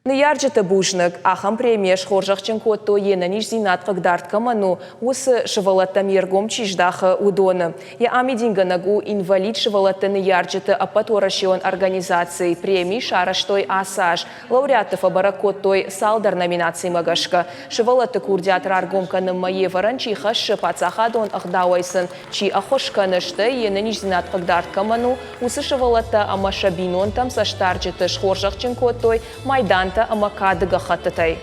Ныййарджыты бузныг, ахӕм премийӕ схорзӕхджын кодтой, йе нӕниздзинад хъыгдард кӕмӕн у, уыцы сывӕллӕттӕм йе ргом чи здахы, уыдоны. Йӕ амидингӕнӕг у инвалид сывӕллӕтты ныййарджыты ӕппӕтуӕрӕсеон организаци. Преми сарӕзтой ацы аз. Лауреатты фӕбӕрӕг кодтой цалдӕр номинацимӕ гӕсгӕ. Сывӕллӕтты курдиат раргом кӕнынмӕ йе вӕрӕн чи хӕссы, паддзахадон ӕгъдауӕй сын чи ӕххуыс кӕны, стӕй йе нӕниздзинад хъыгдард кӕмӕн у, уыцы сывӕллӕттӕ ӕмӕ сӕ бинонтӕм цӕстдарджыты схорзӕхджын кодтой майдантӕ ӕмӕ кады гӕххӕттытӕй.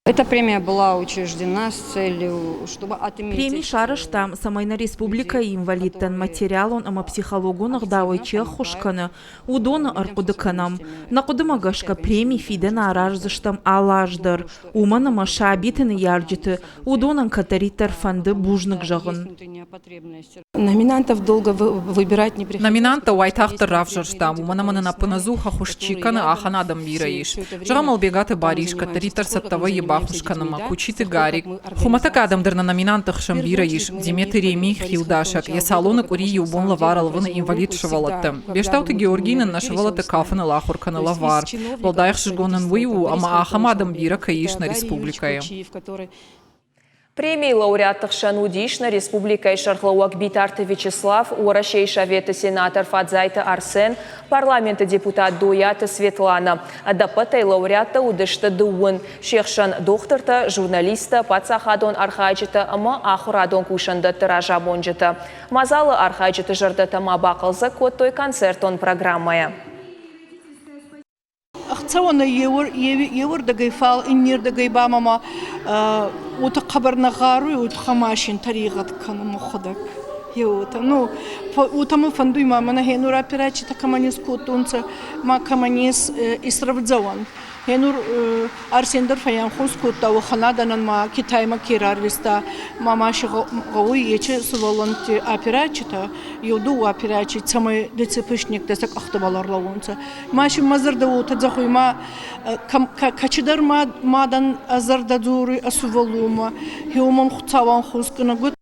Эта премия была учреждена с целью, чтобы отметить... Преми сарӕзтам, цӕмӕй нӕ республикӕйы инвалидтӕн материалон ӕмӕ психологон ӕгъдауӕй чи ӕххуыс кӕны, уыдоны ӕрхъуыды кӕнӕм. Нӕ хъуыдымӕ гӕсгӕ преми фидӕны араздзыстӕм алы аз дӕр, уымӕн ӕмӕ сабиты ныййарджыты уыдонӕн кӕддӕриддӕр фӕнды бузныг зӕгъын. Номинантов долго выбирать не приходилось. Номинанттӕ уайтагъддӕр равзӕрстам, уымӕн ӕмӕ нын ӕппынӕдзух ӕххуыс чи кӕны, ахӕм адӕм бирӕ ис. Зӕгъӕм, Ӕлбегаты Барис кӕддӕриддӕр цӕттӕ вӕййы баххуыс кӕнынмӕ, Кучиты Гарик. Хуымӕтӕг адӕм дӕр нӕ номинантты хсӕн бирӕ ис. Деметы Реми хилдасӕг, йӕ салоны къуыри иу бон лӕвар ӕлвыны инвалид сывӕллӕтты. Бестауты Георгий нын нӕ сывӕллӕтты кафыныл ахуыр кӕны лӕвар. Уӕлдай ӕхсызгон нын уый у, ӕмӕ ахӕм адӕм бирӕ кӕй ис нӕ республикӕйы. Премийы лауреатты хсӕн уыдис нӕ республикӕйы сӕргълӕууӕг Битарты Вячеслав, Уӕрӕсейы Советы сенатор Фадзайты Арсен, парламенты депутат Дойаты Светлана. Ӕдӕппӕтӕй лауреаттӕ уыдысты дыууын. Се хсӕн дохтыртӕ, журналисттӕ, паддзахадон архайджытӕ ӕмӕ ахуырадон кусӕндӕтты разамонджытӕ. Мадзалы архайджыты зӕрдӕтӕ ма бахъӕлдзӕг кодтой концертон программӕйӕ. Ӕхцӕуӕнӕй еуӕрдӕгӕй, фал иннердӕгӕй ба мӕмӕ уотӕ хъӕбӕр нӕ гъаруй, уотӕ ма син тӕрегъӕд кӕнун мӕхуӕдӕг. Еуотӕ. Ну, уотӕ мӕ фӕндуй ма мӕнӕ хенур операцитӕ кӕмӕн искодтонцӕ, ма кӕмӕн ес исрӕвдзӕуӕн. Хенур Арсен дӕр фӕйанхос кодта уӕхӕн адӕнӕн ма Китаймӕ ке рарвиста, ма ма си гъӕуй ечи сувӕллӕнтти операцитӕ, еу дууӕ операци, цӕмӕй ДЦПшниктӕ сӕ къӕхтӕбӕл ӕрлӕуонцӕ. Ма си мӕ зӕрдӕ уотӕ зӕгъуй, ма кӕцидӕр мадӕн ӕ зӕрдӕ дзоруй ӕ сувӕллонмӕ, хеуомӕн Хуцауӕн хускунӕг.